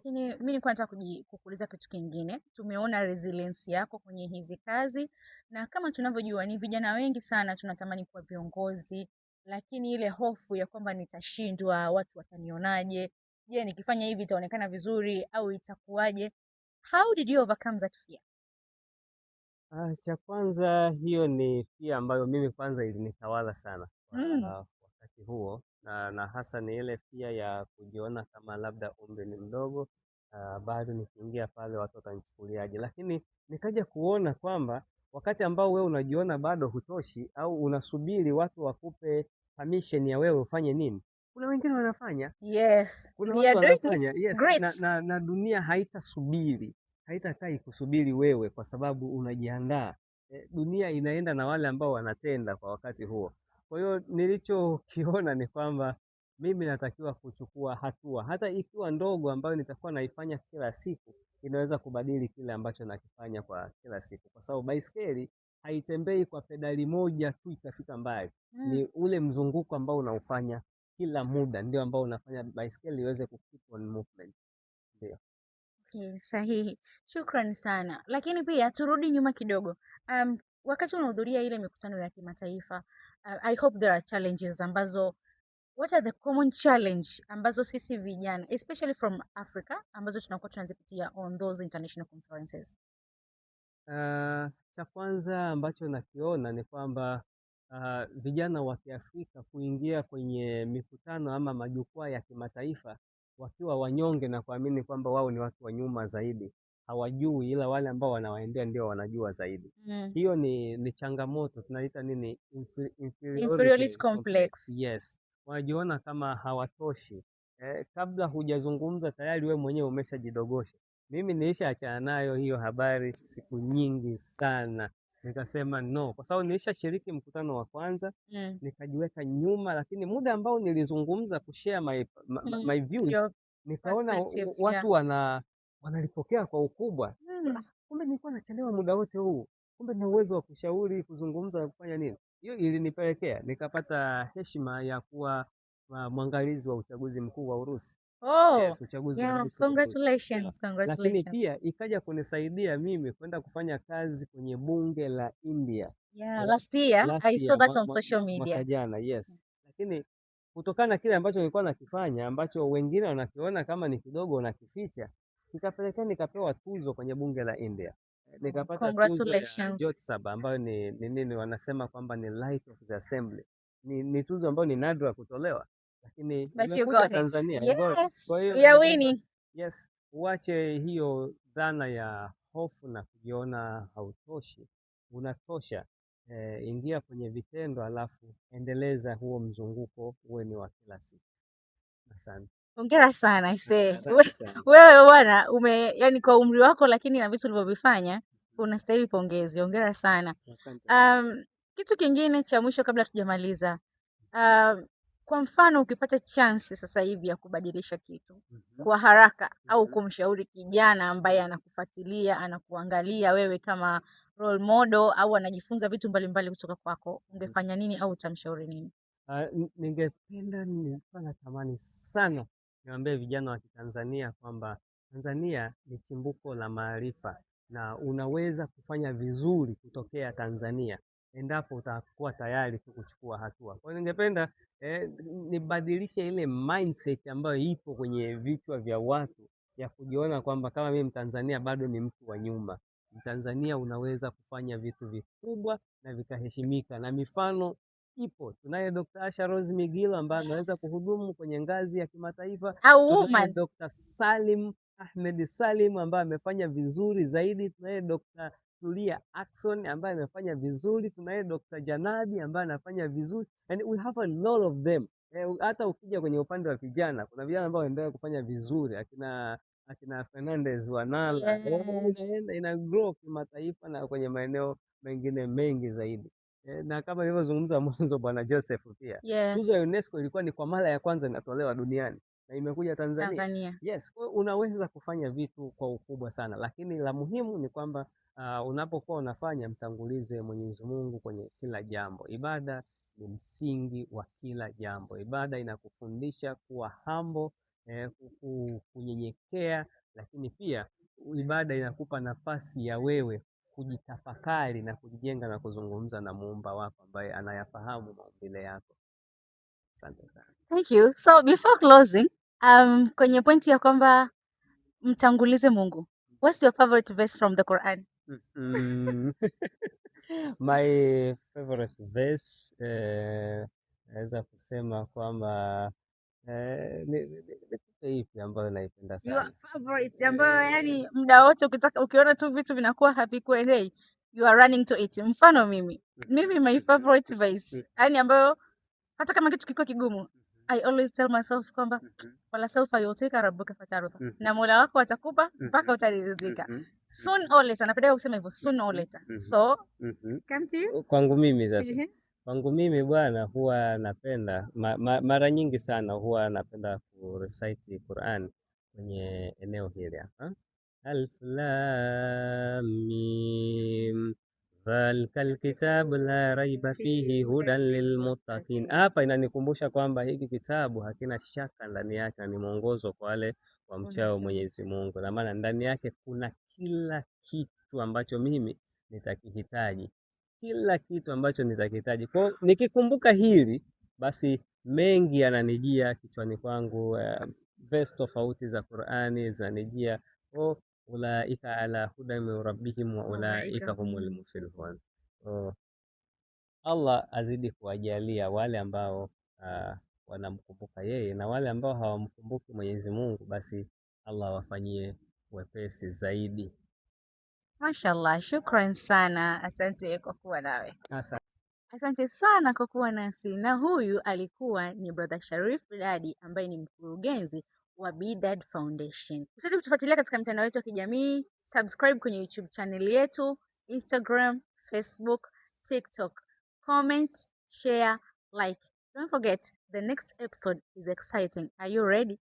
Lakini mi nilikuwa nataka kukuuliza kitu kingine. Tumeona resilience yako kwenye hizi kazi, na kama tunavyojua ni vijana wengi sana tunatamani kuwa viongozi, lakini ile hofu ya kwamba nitashindwa, watu watanionaje, je, nikifanya hivi itaonekana vizuri au itakuwaje? How did you overcome that fear? Ah, cha kwanza hiyo ni fear ambayo mimi kwanza ilinitawala sana kwa wakati huo, na hasa ni ile fear ya kujiona kama labda umri ni mdogo, bado nikiingia pale watu watanichukuliaje. Lakini nikaja kuona kwamba wakati ambao wewe unajiona bado hutoshi au unasubiri watu wakupe permission ya wewe ufanye nini, kuna wengine wanafanya. Kuna They watu are doing wanafanya. it. Yes. Great. Na dunia haitasubiri, haitakaa ikusubiri wewe kwa sababu unajiandaa. Dunia inaenda na wale ambao wanatenda kwa wakati huo. Kwa hiyo nilichokiona ni kwamba mimi natakiwa kuchukua hatua, hata ikiwa ndogo, ambayo nitakuwa naifanya kila siku, inaweza kubadili kile ambacho nakifanya kwa kila siku, kwa sababu baiskeli haitembei kwa pedali moja tu ikafika mbali. Ni ule mzunguko ambao unaufanya kila muda ndio ambao unafanya baiskeli iweze ku keep on movement. Ndio. Okay, sahihi. Shukrani sana. Lakini pia turudi nyuma kidogo. Wakati unahudhuria ile mikutano ya kimataifa, I hope there are challenges ambazo, what are the common challenge ambazo sisi vijana, especially from Africa, ambazo tunakuwa tunazipitia on those international conferences? Cha kwanza ambacho nakiona ni kwamba vijana wa Kiafrika kuingia kwenye mikutano ama majukwaa ya kimataifa wakiwa wanyonge na kuamini kwamba wao ni watu wa nyuma zaidi, hawajui, ila wale ambao wanawaendea ndio wanajua zaidi. Hiyo ni changamoto, tunaita nini? Inferiority Inferiority complex. complex. Yes, wanajiona kama hawatoshi. Kabla hujazungumza tayari we mwenyewe umeshajidogosha. Mimi nilishaachana nayo hiyo habari siku nyingi sana, nikasema no, kwa sababu nilishashiriki mkutano wa kwanza nikajiweka nyuma, lakini muda ambao nilizungumza kushare my views, Your nikaona perspectives, watu yeah. wanalipokea kwa ukubwa. Kumbe nilikuwa nachelewa muda wote huu, kumbe na uwezo wa kushauri, kuzungumza na kufanya nini. Hiyo ilinipelekea nikapata heshima ya kuwa mwangalizi wa uchaguzi mkuu wa Urusi. Oh, Yes, uchaguzi wa yeah, rais wa Urusi. congratulations, Lakini congratulations. pia ikaja kunisaidia mimi kwenda kufanya kazi kwenye bunge la India. Yeah, last year, Last I saw year, that on social media. Mwaka jana, yes. Lakini kutokana na kile ambacho nilikuwa nakifanya ambacho wengine wanakiona kama ni kidogo wanakificha, kikapelekea nikapewa tuzo kwenye bunge la India. Nikapata tuzo ya Congratulations. Jyoti Sabha ambayo ni nini wanasema kwamba ni Light of the Assembly. Ni tuzo ambayo ni nadra kutolewa, lakini But you imekuja got it. Tanzania, I got it. Yes, Kwa hiyo we are winning. Yes, uache hiyo dhana ya hofu na kujiona hautoshi. Unatosha. Ingia kwenye vitendo alafu endeleza huo mzunguko uwe ni wa kila siku. Asante. Hongera sana aisee. Asante sana. Wewe bwana yani kwa umri wako lakini na vitu ulivyovifanya unastahili pongezi. Hongera sana. Asante. Kitu kingine cha mwisho kabla tujamaliza. Kwa mfano ukipata chance sasa hivi ya kubadilisha kitu kwa haraka au kumshauri kijana ambaye anakufuatilia, anakuangalia wewe kama role model au anajifunza vitu mbalimbali kutoka kwako, ungefanya nini au utamshauri nini? Ningependa, nilikuwa natamani sana niwaambie vijana wa Kitanzania kwamba Tanzania ni chimbuko la maarifa na unaweza kufanya vizuri kutokea Tanzania endapo utakuwa tayari tu kuchukua hatua. Kwa hiyo ningependa nibadilishe ile mindset ambayo ipo kwenye vichwa vya watu ya kujiona kwamba kama mimi Mtanzania bado ni mtu wa nyuma. Mtanzania unaweza kufanya vitu vikubwa na vikaheshimika, na mifano ipo. Tunaye Dr. Asha Rose Migiro ambaye ameweza kuhudumu kwenye ngazi ya kimataifa. Au Tunaye woman. Dr. Salim Ahmed Salim ambaye amefanya vizuri zaidi. Tunaye Dr. Tulia Ackson ambaye amefanya vizuri. Tunaye Dr. Janabi ambaye anafanya vizuri. And we have a lot of them. Hata ukija kwenye upande wa vijana, kuna vijana ambao wanaendelea kufanya vizuri, akina Fernandez Wanala. Ina grow kimataifa na kwenye maeneo mengine mengi zaidi. Na kama nilivyozungumza mwanzo Bwana Joseph pia. Tuzo ya UNESCO ilikuwa ni kwa mara ya kwanza inatolewa duniani na imekuja Tanzania. Tanzania. Yes, kwa hiyo unaweza kufanya vitu kwa ukubwa sana, lakini la muhimu ni kwamba unapokuwa unafanya mtangulize Mwenyezi Mungu kwenye kila jambo. Ibada ni msingi wa kila jambo. Ibada inakufundisha kuwa humble, kunyenyekea Lakini pia ibada inakupa nafasi ya wewe kujitafakari na kujijenga na kuzungumza na muumba wako ambaye anayafahamu maumbile yako. Asante sana. Thank you. So before closing, kwenye pointi ya kwamba mtangulize Mungu. What's your favorite verse from the Quran? My favorite verse, naweza kusema kwamba ni ipi ambayo naipenda Your sana? favorite ambayo yani muda wote ukitaka ukiona tu vitu vinakuwa havikuelei, you are running to it. Mfano mimi my favorite verse, yani ambayo hata kama kitu kikiwa kigumu, I always tell myself kwamba walasaufa yutika rabbuka fatarda, na Mola wako atakupa mpaka utaridhika. Soon or later, napenda kusema hivyo, soon or later. So, come to you. Kwangu mimi sasa. Kwangu mimi bwana, huwa napenda mara nyingi sana huwa napenda kurecite Quran kwenye eneo hili hapa. Alif Lam Mim Dhalikal kitabu la raiba fihi hudan lilmuttaqin. Hapa inanikumbusha kwamba hiki kitabu hakina shaka ndani yake, ni mwongozo kwa wale wamchao Mwenyezi Mungu, na maana ndani yake kuna kila kitu ambacho mimi nitakihitaji, kila kitu ambacho nitakihitaji. Kwa nikikumbuka hili, basi mengi yananijia kichwani kwangu, verse tofauti za Qur'ani zinanijia. Oh, ulaika ala huda min rabbihim wa ulaika humul muflihun. Oh, Allah azidi kuwajalia wale ambao wanamkumbuka yeye na wale ambao hawamkumbuki Mwenyezi Mungu, basi Allah awafanyie wepesi zaidi. Mashallah, shukran sana, asante kwa kuwa nawe. Asante. Asante sana kwa kuwa nasi, na huyu alikuwa ni Brother Sharif Bidadi ambaye ni mkurugenzi wa Bidad Foundation. Usiache kutufuatilia katika mitandao yetu ya kijamii, subscribe kwenye YouTube channel yetu, Instagram, Facebook, TikTok. Comment, share, like. Don't forget, the next episode is exciting. Are you ready?